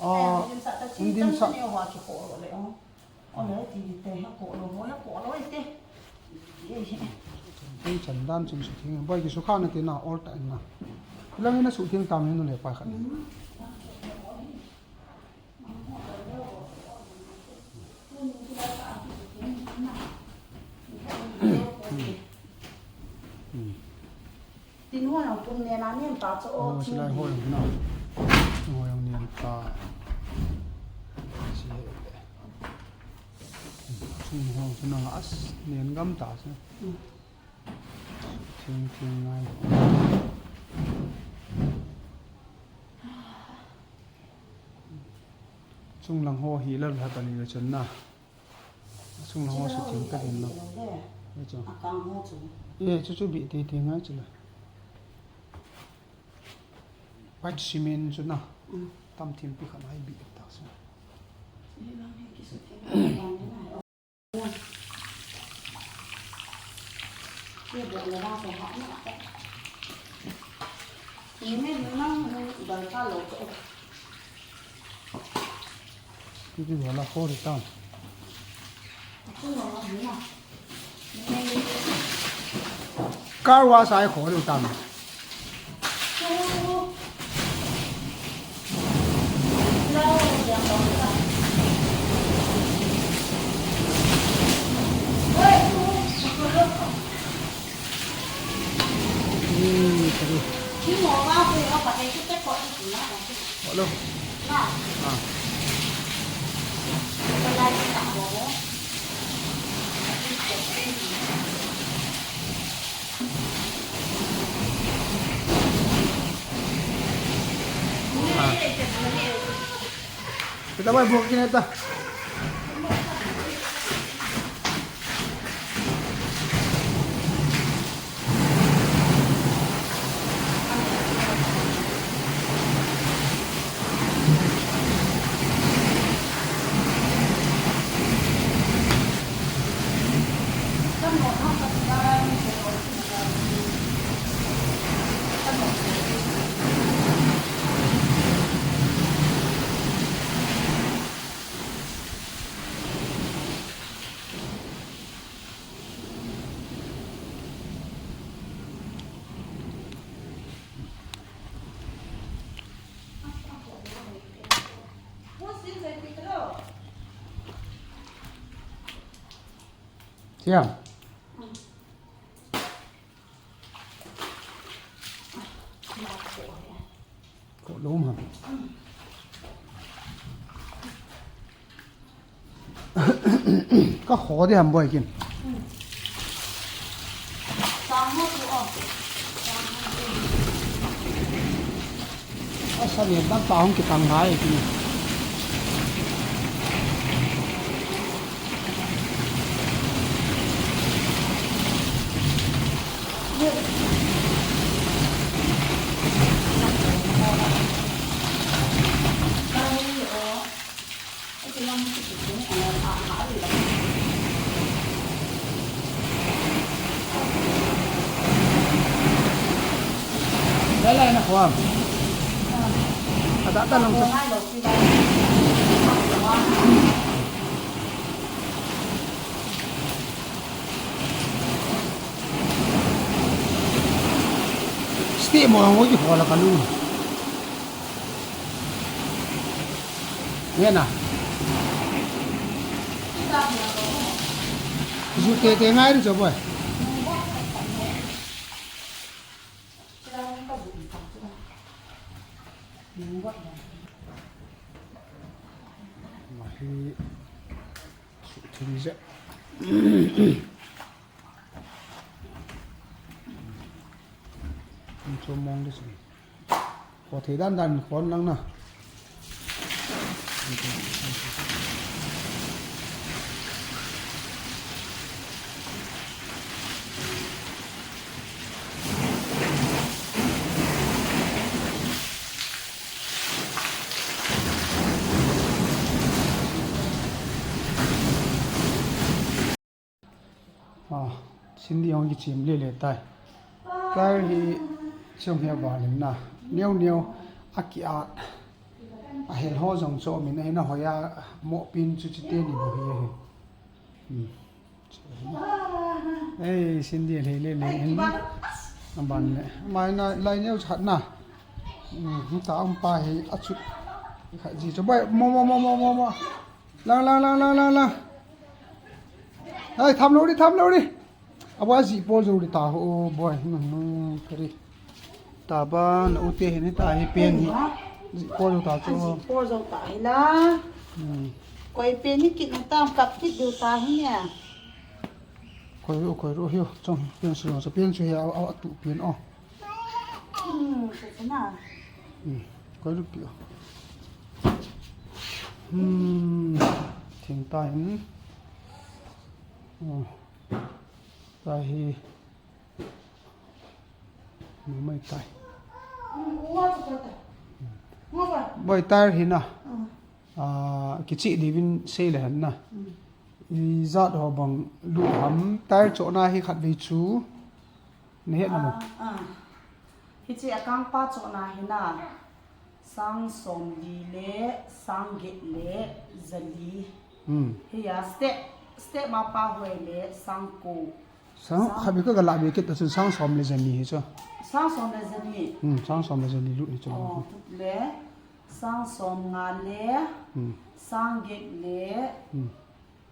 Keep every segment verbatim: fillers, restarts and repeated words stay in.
Ah, lim sah ta chi, lim sah. Ole, ti te, ha ko lo, ha ko lo, te. Ei chan dan chun sutheng, boi kisukha na ti na, all time na. Hilang ina sutheng tam hin le pa khat. Tin ho jong tum nena nen ta chu o. Oh, thi. Silai ho jong na. Ho jong nen ta. Si he. Chung ho chu na as nen gam ta chu. Hmm. Thing thing ngai. Chunglang ho hi lal ha ta ni le chun na. Chunglang ho sutheng ta din na. Ni chu. Akang ho chu. Ye, chu chu bi ti ti ngai chu la. White cement chu na. Mm. Tam thim pi khat ai bi ta chu. Ni lang hi kisutheng ta ni na. Kiti wala kho ri tam. Car wash ai kho ri tam. Hello. Ah. Kita mai buat kini ta. Siam. Ko lom ham. Ka kho di ham boi kin. Asa ni ban ta hong kitang ngai kin. Lai lai na kho ham. Ada ta nang sa. Stay mo ang oji hola kalu. Ye na. Ju te te ngai ri jo boy. Mahi sutheng je. Chu mong de si. Ko thei dan dan khon lang na. Ah, Cindy hong kichem le le tai. Car hi chong he valin na. Neo neo. Akiat. Ahel ho jong chu min ahin ahoiya mohpin chu chite ni bou hi ahi. Hmm. Ei, Cindy lei lei lei in. Aban le. Mai na lai neo chat na. Hmm, ta um pa hi achu. Kha ji chu bai mo mo mo mo mo mo. Lang lang lang lang lang lang. Ai, tham lou di, tham lou di. Abo ajih pol jou di ta ho, boi. Hmm, hmm, kari. Taba, na u te hin hita hi pen hi. Jih pol jou ta chu. Ajih pol jou ta hi la. Hmm. Koi pen hi kit na tam kap kit diu ta hi nia. Koi ru, koi ru hiu. Chong, pen su, pen su hi a, a, a tu pen o. Hmm, se se na. Hmm, koi ru pi o. Hmm, thing ta hin. Oh. Ta hi. Numei tai. Boi, tyre hi na. Ah, kichih diuvin sei le hen na. Ijat ho bang lut ham, tyre chohna hi khatvei chu na het na mo. Ah, ah. Hiche akangpa chohna hi na. Sang somli le sang get le jali. Hmm. Hiya step, step ma pa hoi le sang ko. Sang, sang khatvei ka galah ve kit ta chun sang som le jani hi chu. Sang som le jani. Hmm, sang som le jani lut hi chu. Oh, le sang som nga le, hmm, sang get le, hmm,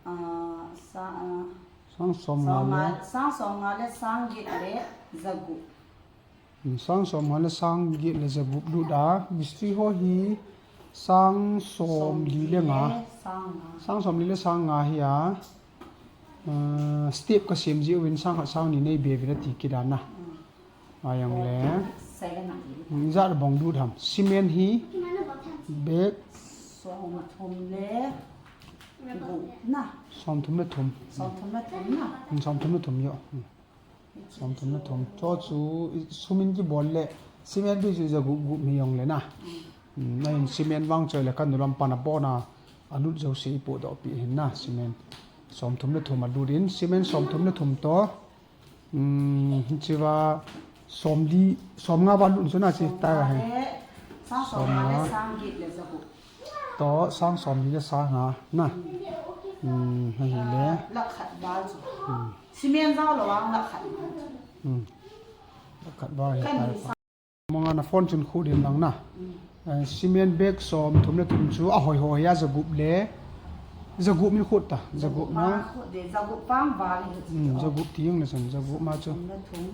ah, sa, ah, sang som nga le, sang som nga le sang get le jagup. Hmm, sang som nga le sang get le jagup lut a, mistri ho hi sang somli le nga. Sang nga. Sang somli le sang nga hi a, ah, step ka sem ji uvin sang khat sang ni nei be uvin ati kit a na. Hmm. Ayang le. Seven a. Hmm, ijat bang lut ham. Cement hi bag. Som thum le gup na. Som thum le thum. Som thum le thum na. Hmm, som thum le thum jo. Hmm. Som thum le thum. Chu chu, i, sumin kibol le, cement bag chu jagup gup hi jong le na. Mm, na in cement vang choi le kan nulam pan a bon a, alut jouse i podoh pi hin na, cement. Som thum le thum alut in, cement som thum le thum to. Mm, hiche va, somli, som nga va lut chu na chi, ta ga he. Som nga. Sang get le jagup. To sang somli le sang nga na. Hmm, ahi le. Lakh khat val chu. Hmm. Cement jao lou vang lakh khat val chu. Hmm. Lakh khat val hi tai pa. Manga na phone chun khu din lang na. Hmm. Eh, cement bag som thum le thum chu ahoi hoi a jagup le. Jagup min khu ta. Jagup na. Jagup vang val hi. Hmm, jagup ti jong le san, jagup ma chu. Thum le thum.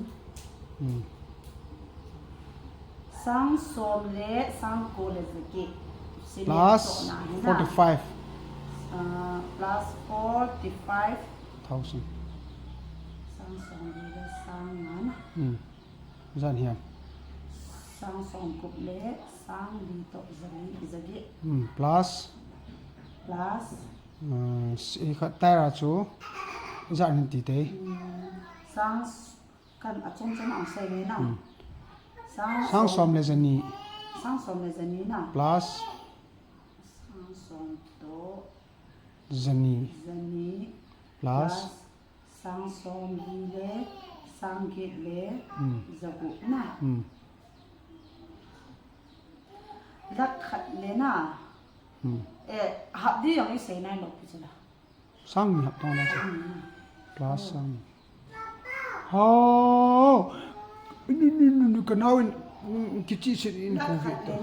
Hmm. Sang som le sang ko le jaget. Plus forty-five. Ah, plus forty-five thousand. Sang som le sang nga na. Hmm. Jan hiam. Sang som gup le sang li toh jali, jaget. Hmm. Plus. Plus. Hmm, si khat tyre a chu. Jan hin ti te. Hmm. Sang Kan a chom chom ang sei le na. Hmm. Sang som le jani. Sang som le jani na. Plus. Sang som to. Jani. Jani. Plus. Plus. Sang somli le sang get le. Hmm. Jagup na. Hmm. Lakh khat le na. Hmm. Eh, hap di jong i sei nai lou pi chu la. Sang ni hap tong na chu. Plus sang ni. Hao. Nu, nu, nu, nu, ka nau in, mm, kichi sin in ko ve ta.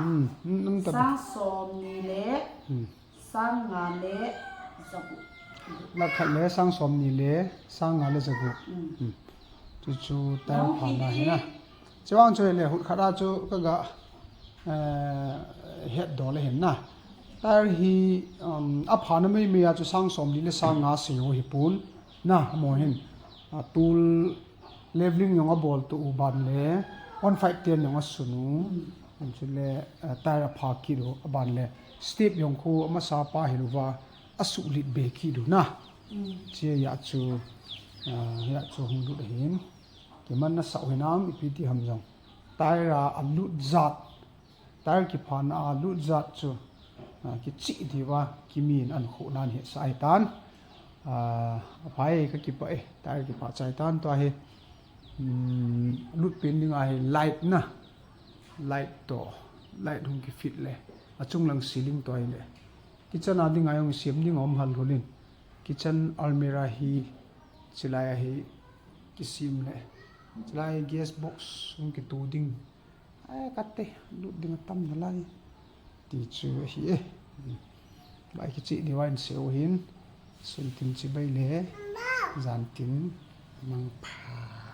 Hmm, mm, nang ta. Sang som ni le, hmm, sang nga le, jagup. Lakh khat le, sang som ni le, sang nga le, jagup. Hmm. Hmm. Chu chu tyre pha na hi na. Chuvang chu le hut khat a chu ka ga, eh, het dol le hin na. Tyre hi, um, a pha na mei mei a chu sang som li le sang nga sei u hi pun. Na, mo hin. A tool leveling jong a bol tu u ban le, one five ten jong a sun u. Chu le, eh, tyre a pha kit u a ban le. Step jong khu a masa pa hi lu va, a suh lit be kit u na. Chia ya chu, ah, ya chu hung lut ahin. Kiman na sau hinam ipi ti ham jong. Tyre a lut jat. Tyre kiphana a lut jat chu. Ah, kichi diva, kimin an khu nan he sai tan. Ah, aphai ka kipa e. Tyre kipha chai tan to he. Hmm, lut pen ding a hi light na. Light to. Light hung kifit le, achung lang ceiling toh ahile, kitchen a ding a jong sem ding aum hal hul in. Kitchen almirah hi chilai a hi kisem le, chilai gas box hung kitu ding. Ai, kate, lut ding atam nalai. Ti chu ahi e. Bai kicheh diu ahin sei u hin. Sun tin chibai le, jan tin mangpha.